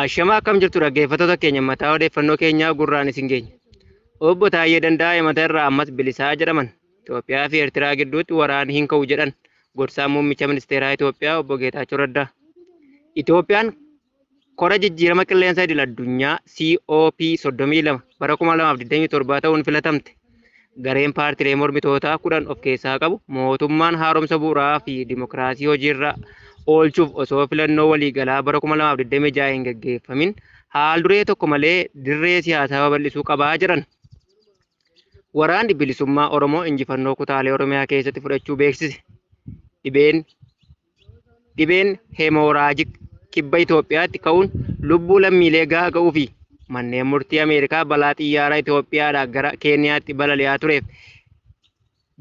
Ashamaa, akkam jirtu dhaggeeffattoota keenya? Mataa odeeffannoo keenyaa gurraan isin geenya. Obbo Taayyee Danda'aa himata irraa ammas bilisaa jedhaman. Itoophiyaa fi Eertiraa gidduutti waraanni hin ka'u jedhan gorsaan muummicha ministeeraa Itoophiyaa Obbo Geetaachoo Raddaa. Itoophiyaan kora jijjiirama qilleensa idil addunyaa COP 32 bara 2027 ta'uun filatamte. Gareen paartilee mormitootaa 10 of keessaa qabu mootummaan haaromsa bu'uuraa fi dimokiraasii hojiirra oolchuuf osoo filannoo waliigalaa bara 2026 hin gaggeeffamin haal duree tokko malee dirree siyaasaa babal'isuu qabaa jedhan. Waraanni Bilisummaa Oromoo injifannoo kutaalee Oromiyaa keessatti fudhachuu beeksise. Dhibeen hemorrhagic kibba Itoophiyaatti ka'uun lubbuu lammiilee gaaga'uu fi manneen murtii Ameerikaa balaa xiyyaaraa Itoophiyaadhaa gara Keeniyaatti balali'aa tureef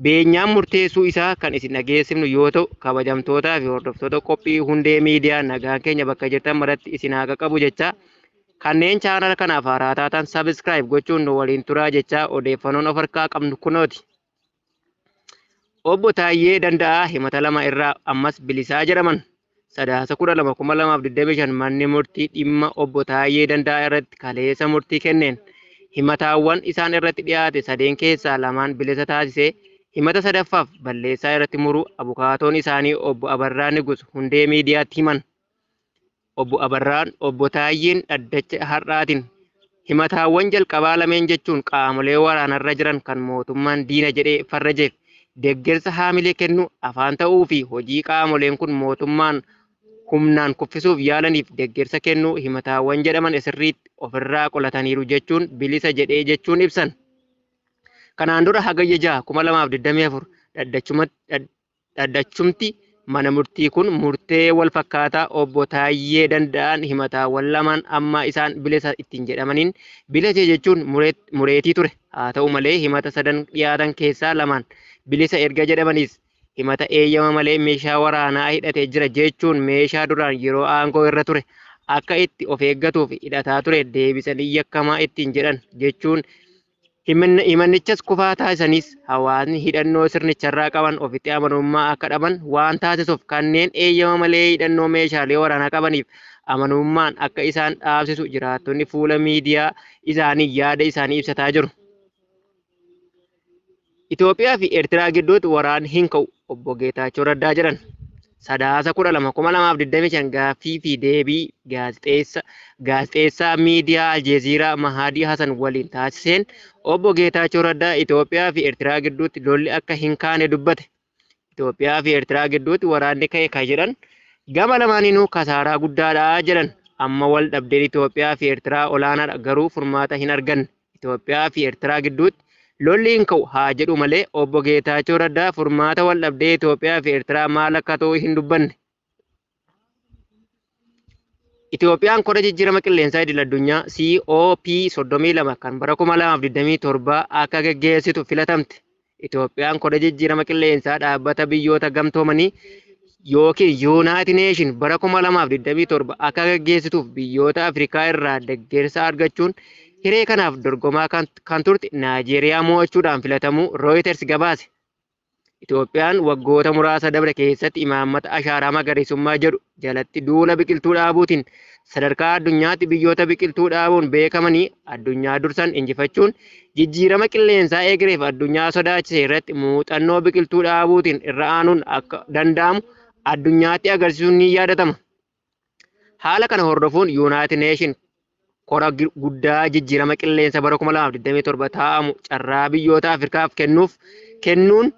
beenyaan murteessuu isaa kan isin dhageessifnu yoo ta'u, kabajamtootaa fi hordoftoota qophii Hundee Miidiyaa, nagaan keenya bakka jirtan maratti isin haa qaqqabu jecha, kanneen chaanala kanaaf haaraa taatan subscribe gochuun nu waliin turaa jecha, odeeffannoon of harkaa qabnu kunooti. Obbo Taayyee Danda'aa himata lama irraa ammas bilisaa jedhaman. Sadaasa 12, 2025 manni murtii dhimma Obbo Taayyee Danda'aa irratti kaleessa murtii kenneen himataawwan isaan irratti dhiyaate sadeen keessaa lamaan bilisa taasisee himata sadaffaaf balleessaa irratti muruu abukaatoon isaanii Obbo Abarraa Nigus Hundee Miidiyaatti himan. Obbo Abarraan Obbo Taayyeen dhaddacha har'aatiin himataawwan jalqabaa lameen jechuun qaamolee waraanarra jiran kan mootummaan diina jedhee farrajeef deeggarsa haamilee kennuu, afaan ta'uu fi hojii qaamoleen kun mootummaan humnaan kuffisuuf yaalaniif deeggarsa kennuu himataawwan jedhaman sirriitti ofirraa qolataniiru jechuun bilisa jedhee jechuun ibsan. Kanaan dura Hagayya 6, 2024 dhaddachumti mana murtii kun murtee wal fakkaataa Obbo Taayyee Danda'aan himataawwan lamaan amma isaan bilisa ittiin jedhamaniin bilisa jechuun mureetii ture. Haa ta'u malee, himata sadan dhiyaatan keessaa lamaan bilisa erga jedhamaniis himata eeyyama malee meeshaa waraanaa hidhatee jira jechuun meeshaa duraan yeroo aangoo irra ture akka itti of eeggatuuf hidhataa ture deebisanii yakkamaa ittiin jedhan jechuun himannichas kufaa taasisaniis, hawaasni hidhannoo sirnicharraa qaban ofitti amanamummaa akka dhaban waan taasisuuf kanneen eeyyama malee hidhannoo meeshaalee waraanaa qabaniif amanamummaan akka isaan dhaabsisu jiraattonni fuula miidiyaa isaanii yaada isaanii ibsataa jiru. Itoophiyaa fi Eertiraa gidduutti waraanni hin ka'u Obbo Geetaachoo Raddaa jedhan. Sadaasa 12, 2025 gaaffii fi deebii gaazexeessaa miidiyaa Aljeeziiraa Mahadii Hasan waliin taasiseen Obbo Geetaachoo Raddaa Itoophiyaa fi Eertiraa gidduutti lolli akka hin kaane dubbate. Itoophiyaa fi Eertiraa gidduutti waraanni ka'e kan jedhan gama lamaaniinuu kasaaraa guddaadha jedhan. Amma wal dhabdeen Itoophiyaa fi Eertiraa olaanaadha, garuu furmaata hin arganne. Itoophiyaa fi Eertiraa gidduutti lolli hin ka'u haa jedhu malee Obbo Geetaachoo Raddaa furmaata wal dhabdee Itoophiyaa fi Eertiraa maal akka ta'u hin dubbanne. Itoophiyaan kora jijjiirama qilleensaa idil addunyaa COP 32 kan bara 2027 akka gaggeessitu filatamte. Itoophiyaan kora jijjiirama qilleensaa dhaabbata biyyoota gamtoomanii yookiin United Nation bara 2027 akka gaggeessituuf biyyoota Afrikaa irraa deeggarsa argachuun hiree kanaaf dorgomaa kan turte Naajeeriyaa mo'achuudhaan filatamuu Reuters gabaase. Itoophiyaan waggoota muraasa dabre keessatti imaammata ashaaraa magariisummaa jedhu jalatti duula biqiltuu dhaabuutiin sadarkaa addunyaatti biyyoota biqiltuu dhaabuun beekamanii addunyaa dursan injifachuun jijjiirama qilleensaa egereef addunyaa sodaachise irratti muuxannoo biqiltuu dhaabuutiin irra aanuun akka danda'amu addunyaatti agarsiisuun ni yaadatama. Haala kana hordofuun United Nation kora guddaa jijjiirama qilleensa bara 2027 taa'amu carraa biyyoota Afrikaaf kennuun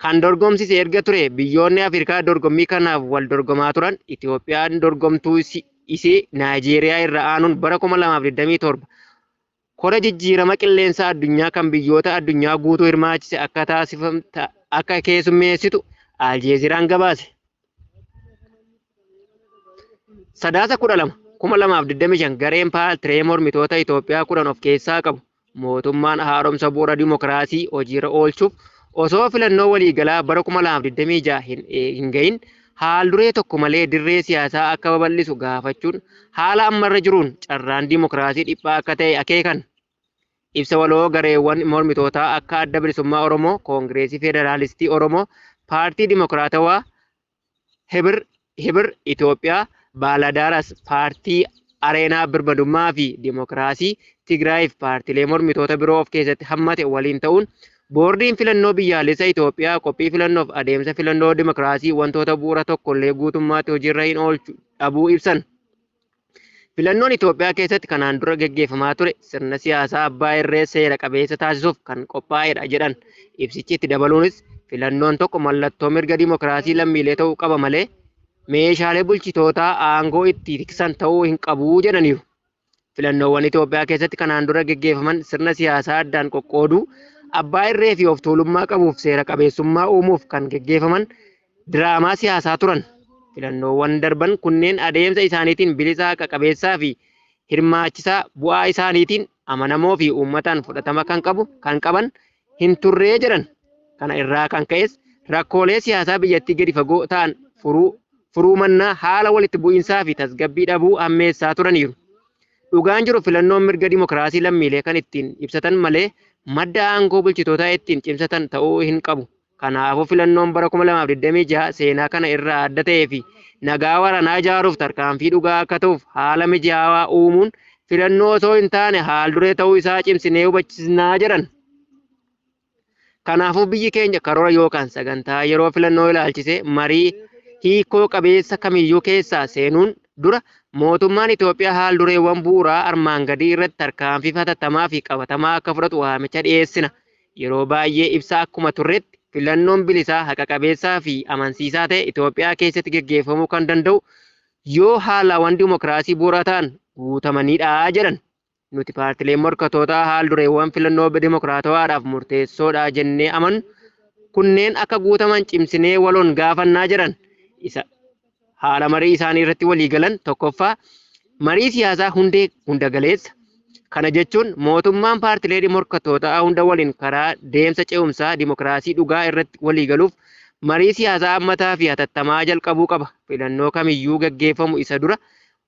kan dorgomsise erga ture, biyyoonni Afrikaa dorgommii kanaaf wal dorgomaa turan, Itoophiyaan dorgomtuu isii Naayijeeriyaa irra aanuun bara 2027 kora jijjiirama qilleensa addunyaa kan biyyoota addunyaa guutuu hirmaachise akka keessummeessitu Aljeeziraan gabaase. Sadaasa 12, 2025 gareen paartilee mormitoota Itoophiyaa 10 of keessaa qabu mootummaan haaromsa bu'uura dimokiraasii hojiirra oolchuuf osoo filannoo waliigalaa bara 2026 hin gahin haal duree tokko malee dirree siyaasaa akka babal'isu gaafachuun haala ammarra jiruun carraan dimokiraasii dhiphaa akka ta'e akeekan. Ibsa waloo gareewwan mormitootaa akka Adda Bilisummaa Oromoo, Koongireesii Federaalistii Oromoo, Paartii Dimokiraatawaa Hibir Itoophiyaa, Baaladaras, Paartii Areenaa Birmadummaa fi Dimookiraasii Tigraayiif paartilee mormitoota biroo of keessatti hammate waliin ta'uun boordiin filannoo biyyaalessa Itoophiyaa qophii filannoof adeemsa filannoo dimookiraasii wantoota bu'uura tokkollee guutummaatti hojiirra hin oolchu dhabuu ibsan. Filannoon Itoophiyaa keessatti kanaan dura geggeeffamaa ture sirna siyaasaa abbaa irree seera qabeessa taasisuuf kan qophaa'edha jedhan. Ibsichi itti dabaluunis filannoon tokko mallattoo mirga dimookiraasii lammiilee ta'uu qaba malee meeshaalee bulchitootaa aangoo itti tiksan ta'uu hin qabu jedhaniiru. Filannoowwan Itoophiyaa keessatti kanaan dura geggeeffaman sirna siyaasaa addaan qoqqooduu, abbaa irree fi of tuulummaa qabuuf seera qabeessummaa uumuuf kan geggeeffaman diraamaa siyaasaa turan. Filannoowwan darban kunneen adeemsa isaaniitiin bilisa, haqa qabeessaa fi hirmaachisaa, bu'aa isaaniitiin amanamoo fi uummataan fudhatama kan qabu kan qaban hin turree jedhan. Kana irraa kan ka'es rakkoolee siyaasaa biyyattii gadi fagoo ta'an furuu mannaa haala walitti bu'iinsaa fi tasgabbii dhabuu hammeessaa turaniiru. Dhugaan jiru filannoon mirga dimookiraasii lammiilee kan ittiin ibsatan malee madda aangoo bulchitootaa ittiin cimsatan ta'uu hin qabu. Kanaafuu filannoon bara 2026 seenaa kana irraa adda ta'ee fi nagaa waraanaa ijaaruuf tarkaanfii dhugaa akka ta'uuf haala mijaawaa uumuun filannoo osoo hin taane haal duree ta'uu isaa cimsinee hubachiisnaa jedhan. Kanaafuu biyyi keenya karoora yookaan sagantaa yeroo filannoo ilaalchisee marii hiikoo qabeessa kamiyyuu keessaa seenuun dura mootummaan Itoophiyaa haal dureewwan bu'uuraa armaan gadii irratti tarkaanfii hatattamaa fi qabatamaa akka fudhatu waamicha dhiyeessina. Yeroo baay'ee ibsa akkuma turretti filannoon bilisaa, haqa qabeessaa fi amansiisaa ta'e Itoophiyaa keessatti geggeeffamuu kan danda'u yoo haalawwan dimookiraasii bu'uura ta'an guutamanidha jedhan. Nuti paartileen morkatootaa haal dureewwan filannoo dimookiraatawaadhaaf murteessoodha jennee amannu kunneen akka guutaman cimsinee waloon gaafannaa jedhan. Isa haala marii isaanii irratti walii galan tokkoffaa, marii siyaasaa hundee hunda galeessa. Kana jechuun mootummaan paartilee morkattootaa hunda waliin karaa deemsa ce'umsaa dimookiraasii dhugaa irratti walii galuuf marii siyaasaa ammataa fi hatattamaa jalqabuu qaba. Filannoo kamiyyuu gaggeeffamu isa dura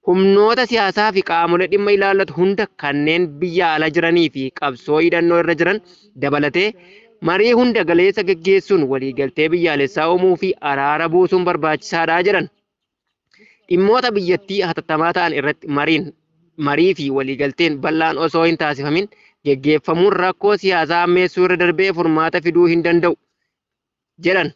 humnoota siyaasaa fi qaamolee dhimma ilaallatu hunda kanneen biyya ala jiranii fi qabsoo hidhannoo irra jiran dabalatee marii hunda galeessa gaggeessuun waliigaltee biyyaalessaa uumuu fi araara buusuun barbaachisaadha jedhan. Dhimmoota biyyattii hatattamaa ta'an irratti marii fi waliigalteen bal'aan osoo hin taasifamin geggeeffamuun rakkoo siyaasaa hammeessuu irra darbee furmaata fiduu hin danda'u jedhan.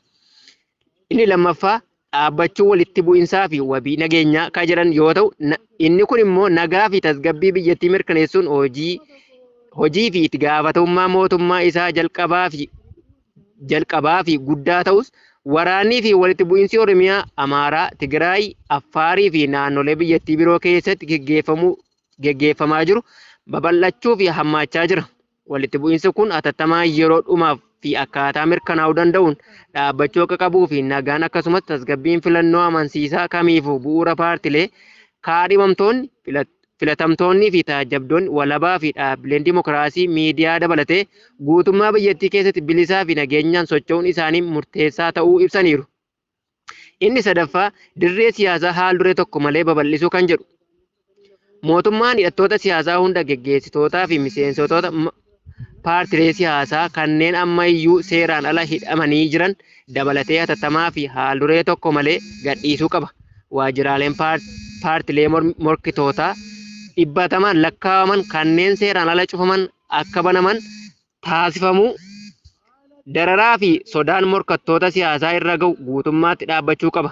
Inni lammaffaa, dhaabbachuu walitti bu'insaa fi wabii nageenyaa kan jedhan yoo ta'u, inni kun immoo nagaa fi tasgabbii biyyattii mirkaneessuun hojii fi itti gaafatamummaa mootummaa isaa jalqabaa fi guddaa ta'us waraannii fi walitti bu'insi Oromiyaa, Amaaraa, Tigraay, Affaarii fi naannolee biyyattii biroo keessatti geggeeffamaa jiru babal'achuu fi hammaachaa jira. Walitti bu'insi kun hatattamaan yeroo dhumaaf fi akkaataa mirkanaa'uu danda'uun dhaabbachuu akka qabuu fi nagaan akkasumas tasgabbiin filannoo amansiisaa kamiifuu bu'uura paartilee kaadhimamtoonni, filatamtoonnii fi taajjabdoonni walabaa fi dhaabbileen dimookiraasii miidiyaa dabalatee guutummaa biyyattii keessatti bilisaa fi nageenyaan socho'uun isaanii murteessaa ta'uu ibsaniiru. Inni sadaffaa, dirree siyaasaa haal duree tokko malee babal'isuu kan jedhu. Mootummaan hidhattoota siyaasaa hunda, geggeessitootaa fi miseensota paartilee siyaasaa kanneen ammayyuu seeraan ala hidhamanii jiran dabalatee hatattamaa fi haal duree tokko malee gadhiisuu qaba. Waajjiraaleen paartilee morkitootaa dhibbatamaan lakkaa'aman kanneen seeraan ala cufaman akka banaman taasifamuu, dararaa fi sodaan morkattoota siyaasaa irra ga'u guutummaatti dhaabbachuu qaba.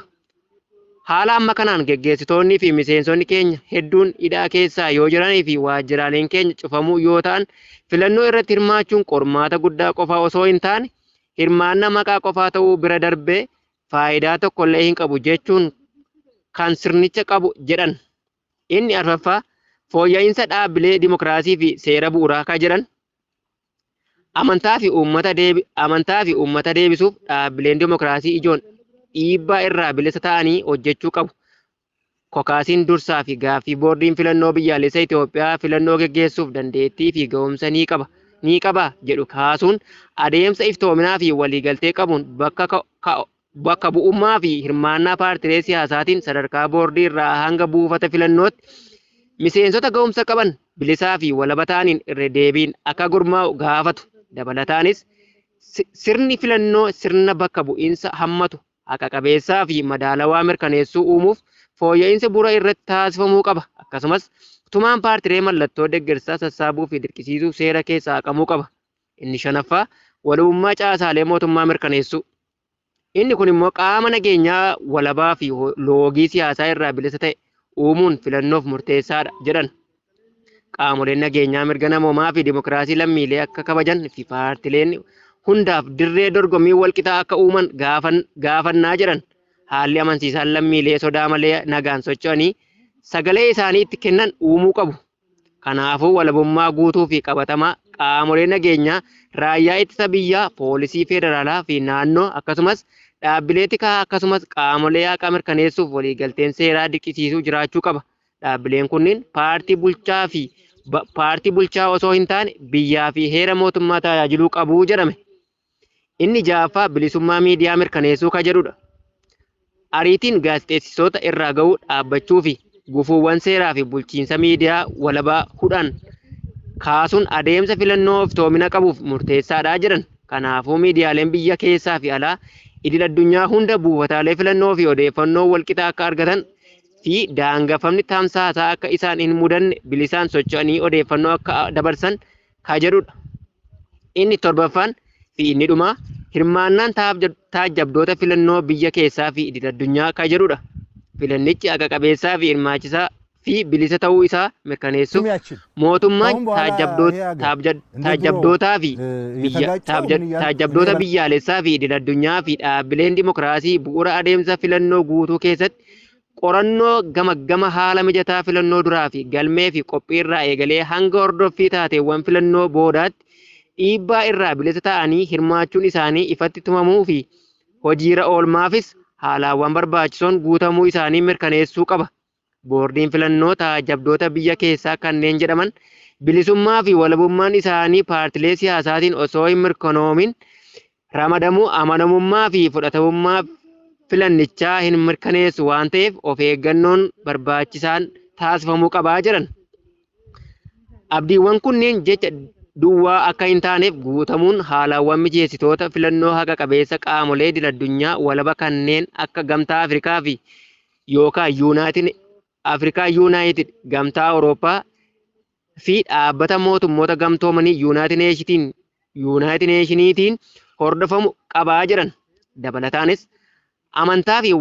Haala amma kanaan geggeessitoonni fi miseensonni keenya hedduun hidhaa keessaa yoo jiranii fi waajjiraaleen keenya cufamuu yoo ta'an filannoo irratti hirmaachuun qormaata guddaa qofaa osoo hin taane hirmaannaa maqaa qofaa ta'uu bira darbee faayidaa tokkollee hin qabu jechuun kan sirnicha qabu jedhan. Inni arfaffaa, fooyya'insa dhaabbilee dimookiraasii fi seera bu'uuraa kan jedhan. Amantaa fi uummata deebisuuf dhaabbileen dimookiraasii ijoon dhiibbaa irraa bilisa ta'anii hojjechuu qabu. Kokaasiin dursaa fi gaaffii boordiin filannoo biyyaalessa Itoophiyaa filannoo geggeessuuf dandeettii fi ga'umsa ni qaba jedhu kaasuun adeemsa iftoominaa fi waliigaltee qabuun bakka bu'ummaa fi hirmaannaa paartilee siyaasaatiin sadarkaa boordii irraa hanga buufata filannootti miseensota ga'umsa qaban bilisaa fi walaba ta'aniin irra deebiin akka gurmaa'u gaafatu. Dabalataanis sirni filannoo sirna bakka bu'iinsa hammatu, haqa qabeessaa fi madaalawaa mirkaneessuu uumuuf fooyya'insi bu'uura irratti taasifamuu qaba. Akkasumas tumaan paartilee mallattoo deeggarsaa sassaabuu fi dirqisiisuu seera keessaa haqamuu qaba. Inni shanaffaa walabummaa caasaalee mootummaa mirkaneessuu. Inni kun immoo qaama nageenyaa walabaa fi loogii siyaasaa irraa bilisa ta'e uumuun filannoof murteessaadha jedhan. Qaamoleen nageenyaa mirga namoomaa fi dimokiraasii lammiilee akka kabajan fi paartileen hundaaf dirree dorgommii walqixaa akka uuman gaafannaa jedhan. Haalli amansiisaan lammiilee sodaa malee nagaan socho'anii sagalee isaanii itti kennan uumuu qabu. Kanaafuu walabummaa guutuu fi qabatamaa qaamolee nageenyaa raayyaa ittisa biyyaa, poolisii federaalaa fi naannoo akkasumas dhaabbilee tikaa akkasumas qaamolee haqa mirkaneessuuf waliigalteen seeraa dirqisiisuu jiraachuu qaba. Dhaabbileen kunneen paartii bulchaa osoo hin taane biyyaa fi heera mootummaa tajaajiluu qabu jedhame. Inni ja'affaa bilisummaa miidiyaa mirkaneessuu ka jedhudha. Ariitiin gaazexeessitoota irraa ga'uu dhaabbachuu fi gufuuwwan seeraa fi bulchiinsa miidiyaa walabaa hudhan kaasuun adeemsa filannoo iftoomina qabuuf murteessaadha jedhan. Kanaafuu miidiyaaleen biyya keessaa fi alaa idil addunyaa hunda buufataalee filannoo fi odeeffannoo walqixa akka argatan fi daangeffamni tamsaasaa akka isaan hin mudanne bilisaan socho'anii odeeffannoo akka dabarsan ka jedhudha. Inni torbaffaan fi inni dhumaa hirmaannaan taajjabdoota filannoo biyya keessaa fi idil addunyaa ka jedhudha. Filannichi haqa qabeessaa fi hirmaachisaa fi bilisa ta'uu isaa mirkaneessuuf ስሚያችን mootummaan ከአሁን በኋላ ይሄ ሀገር እንደ ድሮ taajjabdootaa fi እየተጋጨው ምን እያልኩ እኔ taajjabdoota biyyaalessaa fi idil addunyaa fi dhaabbileen dimokiraasii bu'uura adeemsa filannoo guutuu keessatti qorannoo gama haala mijataa filannoo duraa fi galmee fi qophii irraa eegalee hanga hordoffii taateewwan filannoo boodaatti dhiibbaa irraa bilisa ta'anii hirmaachuun isaanii ifatti tumamuu fi hojiirra oolmaafis haalaawwan barbaachisoon guutamuu isaanii mirkaneessuu qaba. Boordiin filannoo taajjabdoota biyya keessaa kanneen jedhaman bilisummaa fi walabummaan isaanii paartilee siyaasaatiin osoo hin mirkanoomin ramadamuu amanamummaa fi fudhatamummaa filannichaa hin mirkaneessu waan ta'eef of eeggannoon barbaachisaan taasifamuu qabaa jedhan. Abdiiwwan kunneen jecha duwwaa akka hin taaneef guutamuun haalawwan mijeessitoota filannoo haqa qabeessa qaamolee idil addunyaa walaba kanneen akka Gamtaa Afrikaa fi yookaan Yuunaayitid Afrikaa Yuunaayitid Gamtaa Awurooppaa fi dhaabbata mootummoota gamtoomanii Yuunaayitid Neeshiniitiin hordofamu qabaa jiran. Dabalataanis amantaa fi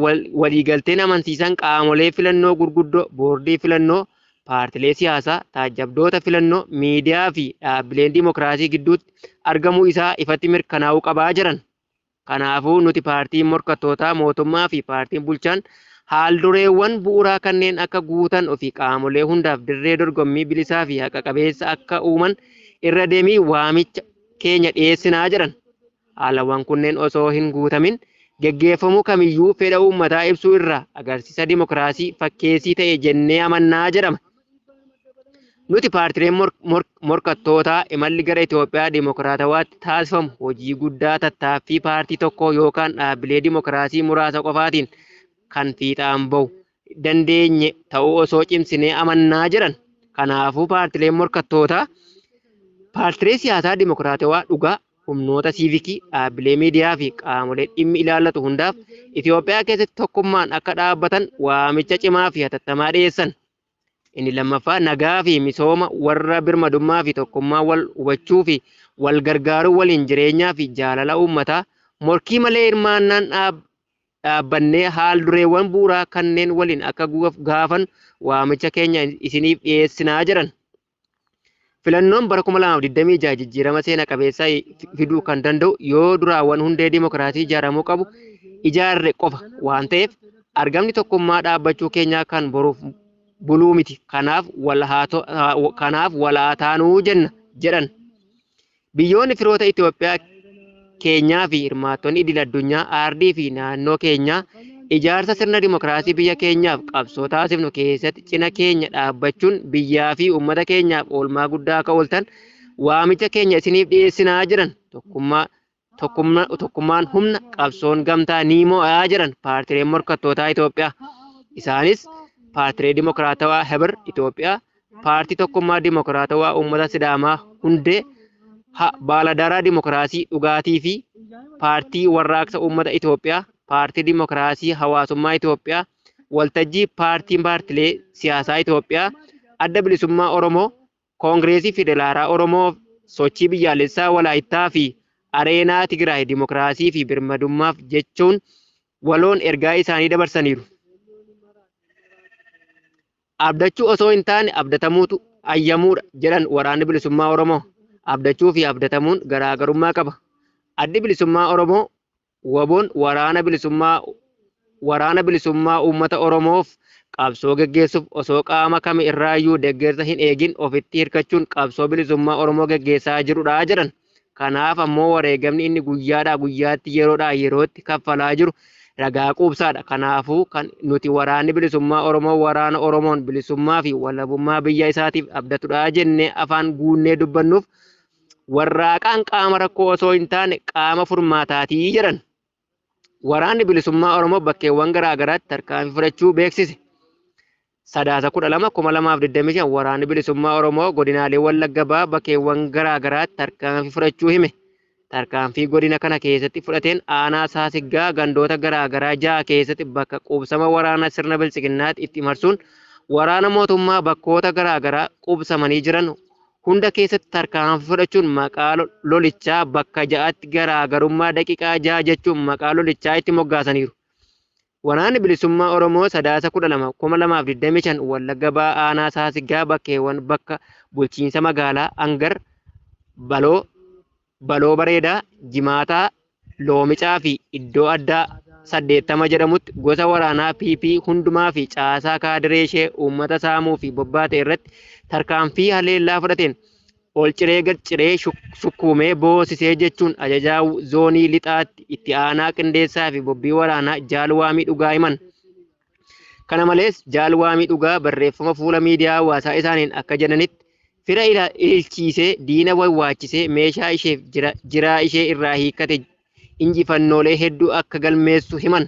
waliigalteen amansiisan qaamolee filannoo gurguddoo, boordii filannoo, paartilee siyaasaa, taajjabdoota filannoo, miidiyaa fi dhaabbileen dimokiraasii gidduutti argamuu isaa ifatti mirkanaa'uu qabaa jiran. Kanaafuu nuti paartiin morkattootaa mootummaa fi paartiin bulchaan haaldureewwan bu'uuraa kanneen akka guutan ofii qaamolee hundaaf dirree dorgommii bilisaa fi haqa qabeessa akka uuman irra deemii waamicha keenya dhiyeessinaa jedhan. Haalawwan kunneen osoo hin guutamin geggeeffamuu kamiyyuu fedha uummataa ibsuu irraa agarsiisa dimokiraasii fakkeessii ta'e jennee amannaa jedhama. Nuti paartileen morkattootaa imalli gara Itoophiyaa dimokiraatawaatti taasifamu hojii guddaa tattaaffii paartii tokkoo yookaan dhaabbilee dimokiraasii muraasa qofaatiin kan fiixaan bahu dandeenye ta'uu osoo cimsinee amannaa jedhan. Kanaafuu paartileen morkattootaa paartilee siyaasaa dimokiraatawaa dhugaa humnoota siivikii, dhaabbilee miidiyaa fi qaamolee dhimmi ilaallatu hundaaf Itoophiyaa keessatti tokkummaan akka dhaabbatan waamicha cimaa fi hatattamaa dhiyeessan. Inni lammaffaa nagaa fi misooma warra birmadummaa fi tokkummaa wal hubachuu fi wal gargaaruu waliin jireenyaa fi jaalala uummataa morkii malee hirmaannaan dhaabbannee haal dureewwan bu'uuraa kanneen waliin akka gaafan waamicha keenya isiniif dhiyeessinaa jedhan. Filannoon bara 2026 jijjiirama seena qabeessaa fiduu kan danda'u yoo duraawwan hundee dimokiraasii ijaaramuu qabu ijaarre qofa waan ta'eef argamni tokkummaa dhaabbachuu keenyaa kan boruuf buluu miti. Kanaaf wal haa taanuu jenna jedhan. Biyyoonni firoota Itoophiyaa keenyaa fi hirmaattonni idil addunyaa aardii fi naannoo keenyaa ijaarsa sirna dimokiraasii biyya keenyaaf qabsoo taasifnu keessatti cina keenya dhaabbachuun biyyaa fi uummata keenyaaf oolmaa guddaa akka ooltan waamicha keenya isiniif dhiyeessinaa jiran. Tokkummaan humna qabsoon gamtaa ni mo'aa jiran paartileen morkattootaa Itoophiyaa. Isaanis paartilee dimokiraatawaa Hebir Itoophiyaa, paartii tokkummaa dimokiraatawaa uummata Sidaamaa hundee baaladaraa dimokiraasii dhugaatii fi paartii warraaqsa uummata Itoophiyaa, paartii dimokiraasii hawaasummaa Itoophiyaa, waltajjii paartiin paartilee siyaasaa Itoophiyaa, Adda Bilisummaa Oromoo, Koongireesii Federaalaa Oromoo, Sochii Biyyaalessaa Walaayittaa fi Areenaa Tigraay Dimokiraasii fi Birmadummaaf jechuun waloon ergaa isaanii dabarsaniiru. Abdachuu osoo hin taane abdatamuutu ayyamuudha jedhan Waraanni Bilisummaa Oromoo. Abdachuu fi abdatamuun garaagarummaa qaba. Addi Bilisummaa Oromoo WBOn waraana bilisummaa uummata Oromoof qabsoo geggeessuuf osoo qaama kami irraayyuu deeggarsa hin eegin ofitti hirkachuun qabsoo bilisummaa Oromoo geggeessaa jirudha jedhan. Kanaaf ammoo wareegamni inni guyyaadhaa guyyaatti, yeroodhaa yerootti kaffalaa jiru ragaa quubsaadha. Kanaafuu kan nuti waraanni bilisummaa Oromoo waraana Oromoon bilisummaa fi walabummaa biyya isaatiif abdatudha jennee afaan guunnee dubbannuuf warraaqaan qaama rakkoo osoo hin taane qaama furmaataatii jedhan. Waraanni bilisummaa Oromoo bakkeewwan garaa garaatti tarkaanfii fudhachuu beeksise. Sadaasa 12,2025 Waraanni Bilisummaa Oromoo godinaalee Wallagga Bahaa bakkeewwan garaa garaatti tarkaanfii fudhachuu hime. Tarkaanfii godina kana keessatti fudhateen aanaa Saasiggaa gandoota garaa garaa ja'a keessatti bakka qubsama waraana sirna bilchiginnaatti itti marsuun waraana mootummaa bakkoota garaa garaa qubsamanii jiran hunda keessatti tarkaanfii fudhachuun maqaa lolichaa bakka ja'atti garaagarummaa daqiiqaa 6 jechuun maqaa lolichaa itti moggaasaniiru. Waraanni Bilisummaa Oromoo Sadaasa 12,2025 Wallagga Bahaa aanaa Saasiggaa bakkeewwan bakka bulchiinsa magaalaa Angar, Baloo, Baloo Bareedaa, Jimaataa, Loomicaa fi iddoo addaa 80 jedhamutti gosa waraanaa PP hundumaa fi caasaa kaadiree ishee uummata saamuu fi bobbaate irratti tarkaanfii haleellaa fudhateen ol ciree gad ciree sukkuumee boosisee jechuun ajajaa zoonii lixaatti itti aanaa qindeessaa fi bobbii waraanaa Jaalwaamii Dhugaa himan. Kana malees Jaalwaamii Dhugaa barreeffama fuula miidiyaa hawaasaa isaaniin akka jedhanitti, fira ililchiisee, diina wawwaachisee, meeshaa isheef jiraa ishee irraa hiikkate injifannoolee hedduu akka galmeessu himan.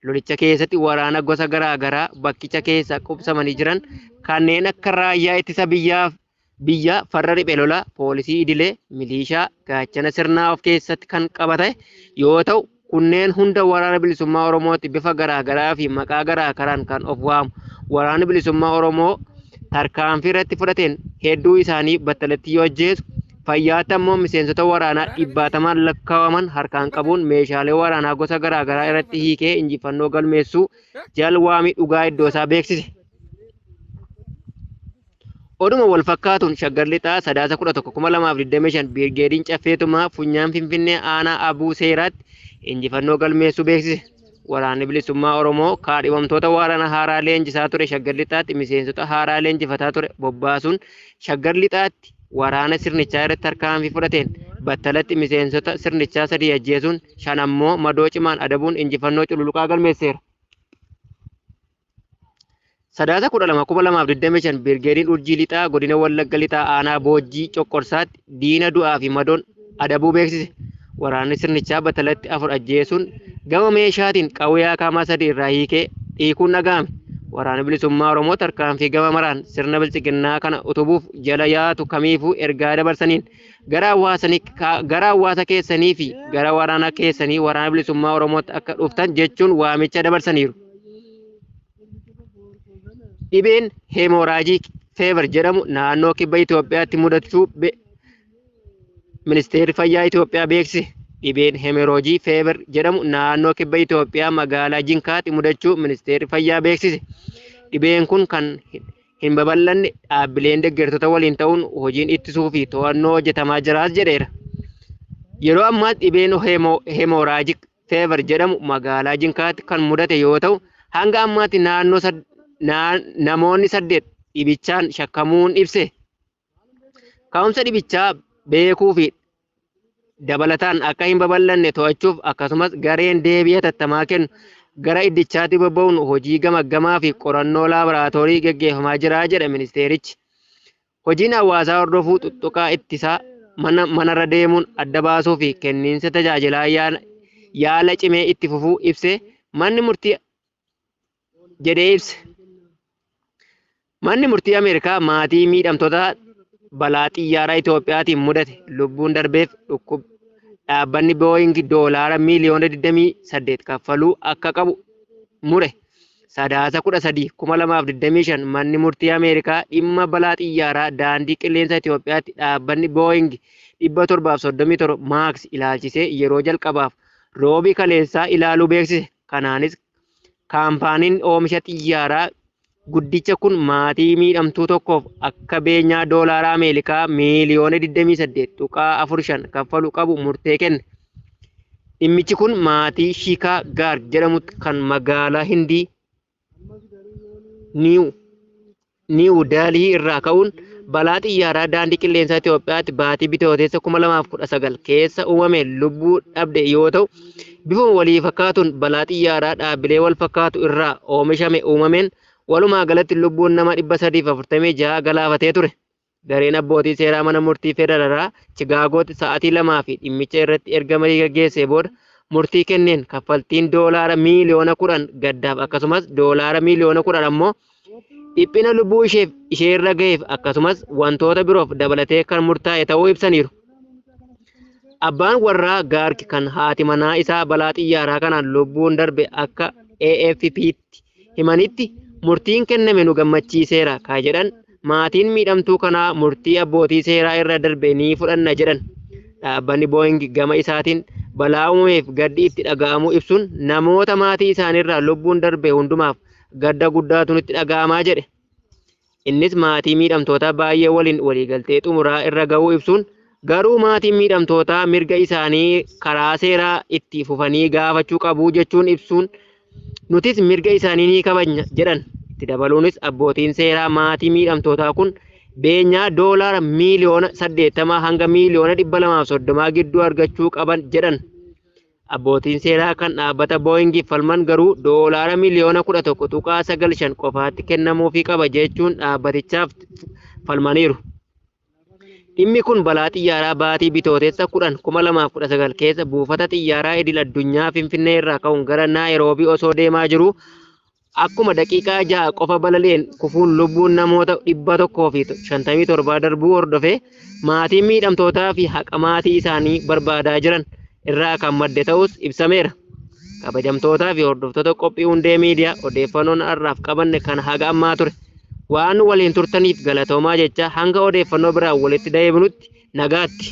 Lolicha keessatti waraana gosa garaa garaa bakkicha keessa qubsamanii jiran kanneen akka raayyaa ittisa biyyaa, biyya farra riphee lolaa, poolisii idilee, milishaa, gaachana sirnaa of keessatti kan qabate yoo ta'u, kunneen hunda Waraana Bilisummaa Oromootti bifa garaa garaa fi maqaa garaa garaan kan of waamu. Waraanni Bilisummaa Oromoo tarkaanfii irratti fudhateen hedduu isaanii battalatti yoo ajjeesu, fayyaatti ammoo miseensota waraanaa dhibbaatamaan lakkaa'aman harkaan qabuun meeshaalee waraanaa gosa garaa garaa irratti hiikee injifannoo galmeessuu Jalwaamii Dhugaa iddoo isaa beeksise. Oduma wal fakkaatuun Shaggar Lixaa Sadaasa 11,2025 Biirgeediin Caffeetumaa Funyaan Finfinnee aanaa Abuu Seeraatti injifannoo galmeessuu beeksise. Waraanni Bilisummaa Oromoo kaadhimamtoota waraana haaraa leenjisaa ture Shaggar Lixaatti miseensota haaraa leenjifataa ture bobbaasuun Shaggar Lixaatti waraana sirnichaa irratti tarkaanfii fudhateen battalatti miseensota sirnichaa sadii ajjeesuun, shan ammoo madoo cimaan adabuun injifannoo cululuqaa galmeesseera. Sadaasa 12,2025 Birgeediin Urjii Lixaa godina Wallagga Lixaa aanaa Boojjii Coqqorsaatti diina du'aa fi madoon adabuu beeksise. Waraanni sirnichaa battalatti afur ajjeesuun gama meeshaatiin qawwee akaamaa sadii irraa hiikee dhiikuun dhaga'ame. Waraanni Bilisummaa Oromoo tarkaanfii gama maraan sirna bilchiginnaa kana utubuuf jala yaatu kamiifuu ergaa dabarsaniin gara hawaasa keessanii fi gara waraana keessanii Waraana Bilisummaa Oromootti akka dhuftan jechuun waamicha dabarsaniiru. Dhibeen hemorrhagic fever jedhamu naannoo kibba Itoophiyaatti mudachuu Ministeerri Fayyaa Itoophiyaa beeksise. Dhibeen hemorrhagic fever jedhamu naannoo kibba Itoophiyaa magaalaa Jinkaatti mudachuu Ministeerri Fayyaa beeksise. Dhibeen kun kan hin babal'anne dhaabbileen deeggartoota waliin ta'uun hojiin ittisuu fi to'annoo hojjetamaa jiraas jedheera. Yeroo ammaatti dhibeen hemorrhagic fever jedhamu magaalaa Jinkaatti kan mudate yoo ta'u, hanga ammaatti naannoo namoonni saddeet dhibichaan shakkamuun ibse. Ka'umsa dhibichaa beekuu fi dabalataan akka hin babal'anne to'achuuf akkasumas gareen deebii hatattamaa kennu gara iddichaatti bobba'uun hojii gamaggamaa fi qorannoo laaboraatoorii gaggeeffamaa jira jedha ministeerichi. Hojiin hawaasaa hordofuu, tuttuqaa ittisaa, mana manarra deemuun adda baasuu fi kenniinsa tajaajilaa yaala cimee itti fufuu ibsee manni murtii jedhee ibse. Manni murtii Ameerikaa maatii miidhamtoota balaa xiyyaaraa Itoophiyaatiin mudate lubbuun darbeef dhukkub dhaabbanni Booying doolaara miiliyoona 28 kaffaluu akka qabu mure. Sadaasa 13, 2025 manni murtii Ameerikaa dhimma balaa xiyyaaraa daandii qilleensa Itoophiyaatti dhaabbanni Booying 737 Max ilaalchisee yeroo jalqabaaf Roobii kaleessaa ilaaluu beeksise. Kanaanis kaampaaniin oomisha xiyyaaraa guddicha kun maatii miidhamtuu tokkoof akka beenyaa doolaara Ameerikaa miiliyoona 28.45 kaffaluu qabu murtee kenne. Dhimmichi kun maatii Shikaa Gaarg jedhamutti kan magaalaa Hindii Niiw Daalhii irraa ka'uun balaa xiyyaaraa daandii qilleensaa Itoophiyaatti baatii Bitootessa 2019 keessa uumameen lubbuu dhabde yoo ta'u, bifuma walii fakkaatuun balaa xiyyaaraa dhaabbilee wal fakkaatu irraa oomishame uumameen walumaa galatti lubbuun nama 346 galaafatee ture. Gareen abbootii seeraa mana murtii federaalaa Chigaagootti sa'aatii lamaa fi dhimmicha irratti erga marii gaggeessee booda murtii kenneen kaffaltiin doolaara miiliyoona 10 gaddaaf akkasumas doolaara miiliyoona 10 ammoo dhiphina lubbuu isheef isheerra gaheef akkasumas wantoota biroof dabalatee kan murtaa'e ta'uu ibsaniiru. Abbaan warraa Gaarg kan haati manaa isaa balaa xiyyaaraa kanaan lubbuun darbe akka AFP'tti himanitti murtiin kenname nu gammachiiseera ka jedhan maatiin miidhamtuu kanaa murtii abbootii seeraa irra darbe ni fudhanna jedhan. Dhaabbanni Booying gama isaatiin balaa uumameef gaddi itti dhaga'amuu ibsuun namoota maatii isaaniirraa lubbuun darbe hundumaaf gadda guddaatu nutti dhaga'amaa jedhe. Innis maatii miidhamtootaa baay'ee waliin waliigaltee xumuraa irra ga'uu ibsuun garuu maatiin miidhamtootaa mirga isaanii karaa seeraa itti fufanii gaafachuu qabu jechuun ibsuun nutis mirga isaanii ni kabajna jedhan. Itti dabaluunis abbootiin seeraa maatii miidhamtootaa kun beenyaa doolaara miiliyoona 80 hanga miiliyoona 230 gidduu argachuu qaban jedhan. Abbootiin seeraa kan dhaabbata Booyingiif falman garuu doolaara miiliyoona 11.95 qofaatti kennamuufii qaba jechuun dhaabbatichaaf falmaniiru. Dhimmi kun balaa xiyyaaraa baatii Bitootessa 10, 2019 keessa buufata xiyyaaraa idil addunyaa Finfinnee irraa ka'uun gara Naayiroobii osoo deemaa jiruu akkuma daqiiqaa 6 qofa balali'een kufuun lubbuun namoota 157 darbuu hordofee maatiin miidhamtootaa fi haqa maatii isaanii barbaadaa jiran irraa kan madde ta'us ibsameera. Kabajamtootaa fi hordoftoota qophii Hundee Miidiyaa odeeffannoon har'aaf qabanne kan haga ammaa ture. Waan waliin turtaniif galatoomaa jecha hanga odeeffannoo biraan walitti deebinutti nagaatti.